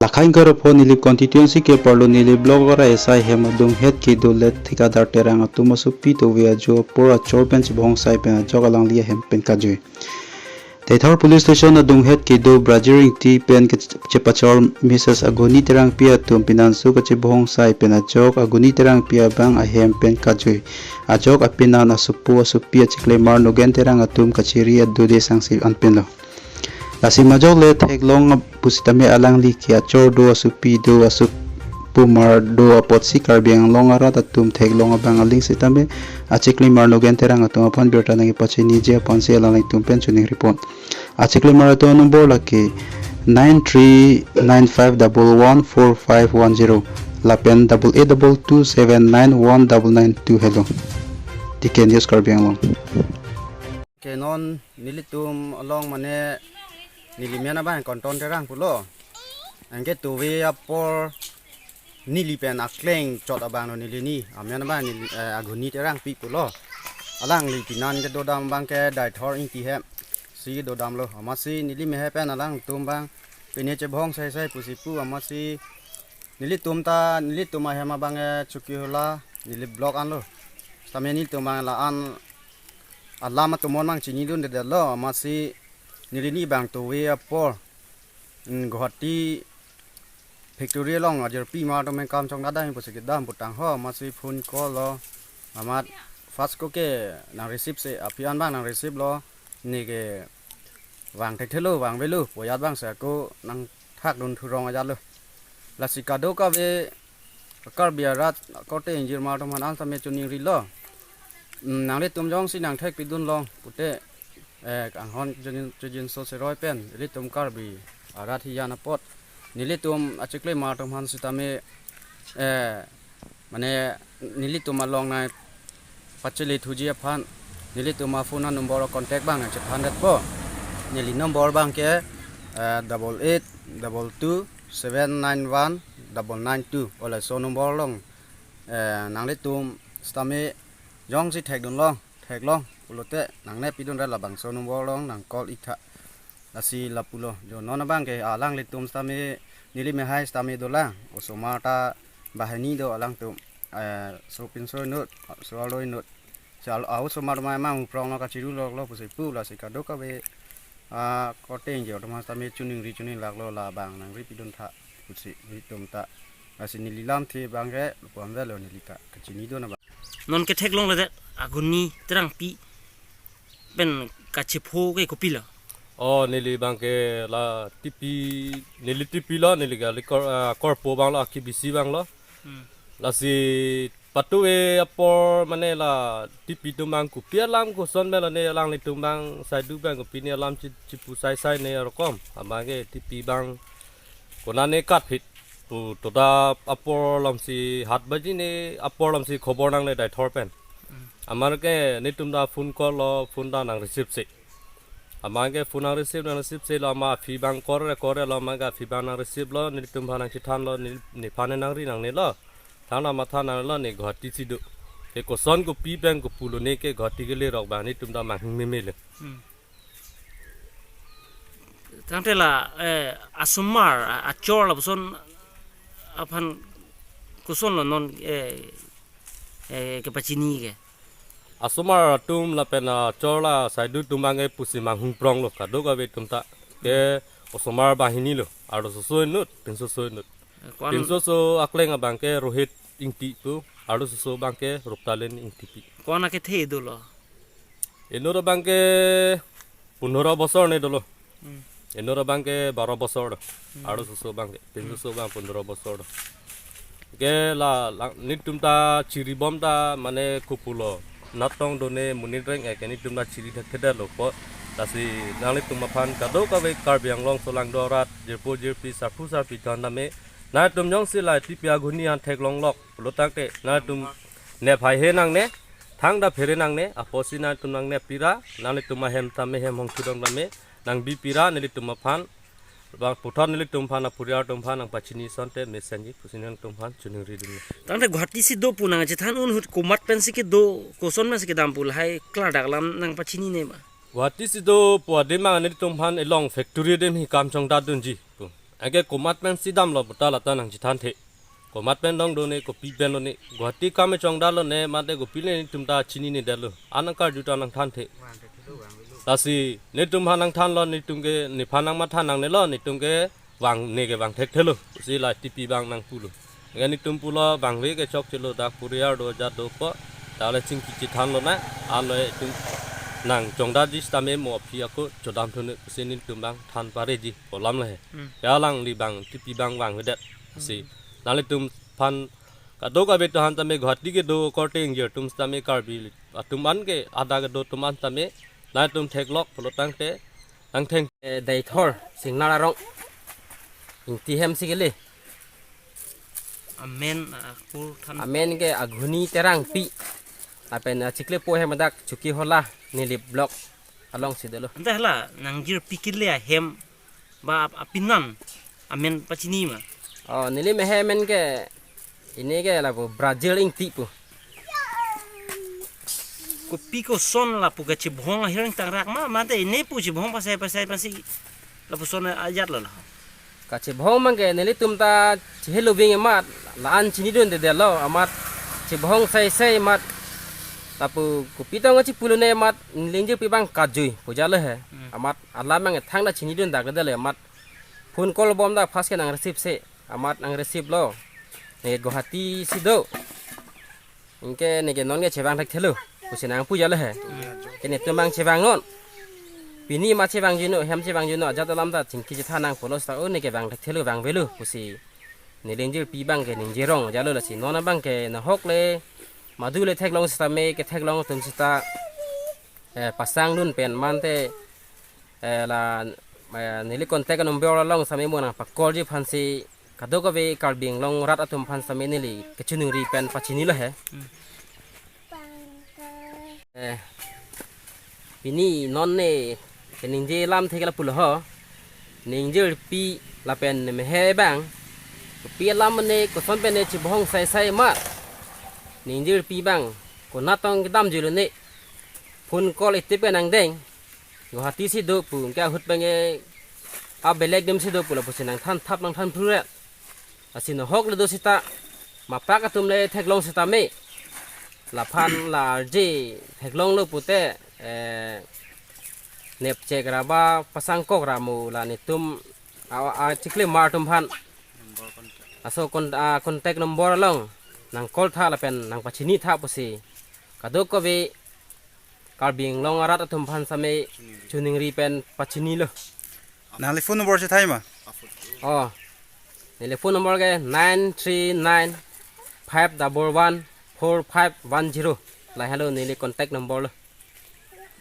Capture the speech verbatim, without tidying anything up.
Akhai ingkoi ra pho Nilip constituency ke-ap arlo Nilip block ra S I hem adunghet kedo let thikadar Terang atum asopi tove ajo apor achor pen chebongsai pen ajok alangli ahem pen kajui. Deithor Police Station adunghet kedo Brazil Ingti pen ke-, chepachor Missus Aguni Terangpi atum pinanso kachebongsai pen ajok Aguni Terangpi abang ahem pen kajui. Ajok apinan asopo asopi achiklemar Nogen Terang atum kachiri adude sangsi anpinlo. Lasi majok le theklong pusitame alangli ke achor do asopi do asopumar do apotsi Karbi Anglong arat atum theklong abang aling sitame achiklemar Nogen Terang atum aphan birta nangkepachiniji aphansi alanglitum pen choningri pon. Achiklemar atum anumber lake nine three nine five double one four five one zero lapen double eight double two seven nine one double nine two. Hello. T K News Karbi Anglong. Ke non nelitum along mane neli men abang Konton Terang pulo. Anke tove apor neli pen akleng chot abang lo neli ni. Amen abang neli, eh, Aguni Terangpi pulo. Alangli pinan kedodam abang ke Deithor Ingti hem si dodamlo. Amatsi neli mehe pen alangtum abang pine chebongsai sai pusi pu amatsi nelitum ta, nelitum ahem abang, eh, Chokihola Nilip block anlo. Sitame nelitum abang la-an alam atum mon abang chinidundedetlo, amatsi neli ni abang tove apor, mm, Guwahati factory along ajirpi mar atum pen kam chongdadang pusi kedam putangho, amatsi phone call lo, amat first ko ke nang receive se, aphi an abang nang receive lo, ne ke vang thekthelo, vang avelo pu ajat abang si ako nangthakdun thurong ajatlo. Lasi kadokave Karbi arat korte ingjir mar atum aphan an sitame choningrilo. Mm, nanglitum jongsi nangthekpidun long pute, eh, kanghon chojin, chojinso seroi pen ilitum Karbi arat hijan apot nelitum achiklemar atum aphan sitame, eh, mane nelitum along nangpachele thuji aphan nelitum aphone anumber contact abang nangchethandetpo. Neli number abang ke, eh, double eight double two seven nine one double nine two. Ole laso number along, eh, nanglitum sitame jongsi thekdun long, theklong pulote nangnepidunra labangso number along nang call ik tha. Lasi lapulo, jo non abang ke alanglitum sitame neli mehai sitame dolang, osomar ta banghini do alangtum, eh, sopinso inut, so-arlo inut. Si al-, a-osomar mai mang prong lo kachiru lok lo pusi pu, lasi kadokave, ah, korte ingjir atum aphan sitame choningri choninglaklo, labang nangripidun tha pusi nelitum ta. Lasi neli lamthe abang ke lapu-an avelo, neli ta kachinidun abang. Non ketheklongledet Aguni Terangpi pen kachepho ke kopilo? Oh, neli abang ke la T P, neli T P lo, neli kali kor-, ah, korpo abang lo, aki B C abang lo. Hmm. Lasi patove apor mane la T P atum abang kopi alam koson melo ne alanglitum abang saidu abang kopine alam chi-, chipu sai sai ne arokom. Abang ke T P abang konane katphit pu tota apor alamsi hat baji ne apor alamsi khobor nangne Deithor pen. Hmm. Amat ke netum ta phone call lo, phone ta nang receive se. Amat ke phone nang receive, nang receive se lo, amat aphi abang kor-re, kor-re lo, amat ke aphi abang nang receive lo, netum aphan nangchethanlo, ne, nephan nangri nangnelo. Thangnat matha nanglo, ne Guwahati si do. Ke koson kopi pen kopulo ne ke Guwahati kele rok abang netum ta manghing memelo. Hmm. Tangte la, eh, asomar, a-, achor lapuson aphan kosonlo non, eh, eh, kepachini ke? Asomar atum lapen achor la saidu atum abang ke pusi manghung pronglo kadokave atum ta. Ke osomar banghini lo, arlososo inut, pinsoso inut. Ko-an, pinsoso akleng abang ke Rohit Ingti pu, arlososo abang ke Ruptalin Ingtipi. Ko-an akethe dolo? Inut abang ke pondro bosor ne dolo. Hmm. Inut abang ke baro bosor do. Hmm. Arlososo abang ke, pinsoso abang pondro bosor do. Ke la, la, netum ta chiribom ta mane kopulo. Natong done monit reng-ek netum ta chiri thekthedetlo po. Lasi nanglitum aphan kadokave Karbi Anglong solangdo arat, jirpo jirpi, sarpo sarpi than tame. Nangtum jongsi la T P Aguni an theklonglok pulo tangte nangtum nephai he nangne, thangta phere nangne, apotsi nangtum nangnepira, nanglitum ahem tame hem hongthudong tame nangbipira nelitum aphan, bang puthot nelitum aphan, apuriar atum aphan nangpachini asonte mesenji pusi nangtum aphan choningridun. Tangte Guwahati si do pu nangchethan un ahut komat pensi kedo, koson pensi kedam pu lahai klardak alam nangpachinine ma? Guwahati si do pu adim abang nelitum aphan elong factory adim hi kam chongdatdunji pu. Anke komat pensi damlo puta lata nangchethanthe. Komat pen dongdone, kopi pen lone, Guwahati kam chongdalone, mate kopi le netum ta chininedetlo. An nangkarju ta nangthanthe. Lasi netum aphan nangthanlo, netum ke nephan nangmatha nangnelo, netum ke vang, ne ke vang thekthelo. Si la T P abang nangpulo. Anke netum pulo vangve ke chokchelo, dak kuriar do, ajat do ko. Dak le chingki chethanlonang, anlo netum nangchongdamji sitame mo aphi ako chodamthu ne, si netum abang than pareji pu alam le he. Hmm. Ya alangli abang, T P abang vangvedet. Si nanglitum aphan kadokave atum aphan tame, Guwahati kedo korte ingjir atum sitame, Karbi atum an ke, ada kedo atum an tame, nangtum theklok pulo tangte, nangtheng. Eh, Deithor Singnar arong. Ingti hem si kele. Amen, ah, kur than. Amen ke Aghuni Terangpi. Lapen, ah, chiklepo hem dak Chokihola, Nilip block alongsi dolo. Ante hala nangjirpi kele ahem ba ap-, apinan amen pachini ma? Oh, neli mehe amen ke, ini ke lapu Brazil Ingti pu. Kopi koson lapu kachebhong ahireng tangrak ma, mate ini pu chebhong pasai pasai pasi lapuson ajatlo la. Kachebhong abang ke nelitum ta chehelo bing amat, la-an chinidundedetlo, amat chebhong saisai amat. Lapu kopi tong chipulone amat, neli ingjirpi abang kajui pu jalo he. Hmm. Amat alam abang thangta chinidundakledetlo amat. Phone call bomda first ke nang receive se, amat nang receive lo. Ne Guwahati si do. Anke ne ke non ke chevang thekthelo pusi nangpu jalo he. Ke netum abang chevangnon. Pini ma chevangjinon, hem chevangjinon, ajat alam ta chingki chethan nang pulo seta, o ne ke vang thekthelo, vangvelo pusi neli ingjirpi abang ke ningje rong jalo. Lasi non abang ke nahok le madu le theklong sitame, ketheklong atum sita, eh, pasangdun pen mate, eh, la, eh, neli contact number along sitame mo nangpa-callji aphansi kadokave Karbi Anglong arat atum aphan sitame neli kachiningri pen pachinilo he. Hmm. Eh, pini non ne keningje alamthe ke lapulo ho. Ne ingjirpi lapen ne mehe abang, kopi alam ne, koson pen ne chebhong saisai amat, ne ingjirpi abang konat tong kedamjilone. Phone call itip ke nangdeng. Guwahati si do pu, anke ahut abang ke abelek adim si do pu lapusi nangthanthap nangthanphruret. Lasi nahok le do sita, mapak atum le theklong sitame, laphan la arje theklonglo pute, eh, nepchek ra ba pasangkok ra mo, la netum a, a, chiklemar atum aphan laso con-, a, contact number along nang-call tha lapen nangpachinitha pusi kadokave Karbi Anglong arat atum aphan sitame chiningri pen pachinilo. Nangli phone number si thai ma? Oh. Neli phone number ke nine three nine five double one four five one zero. Lahelo neli contact number lo.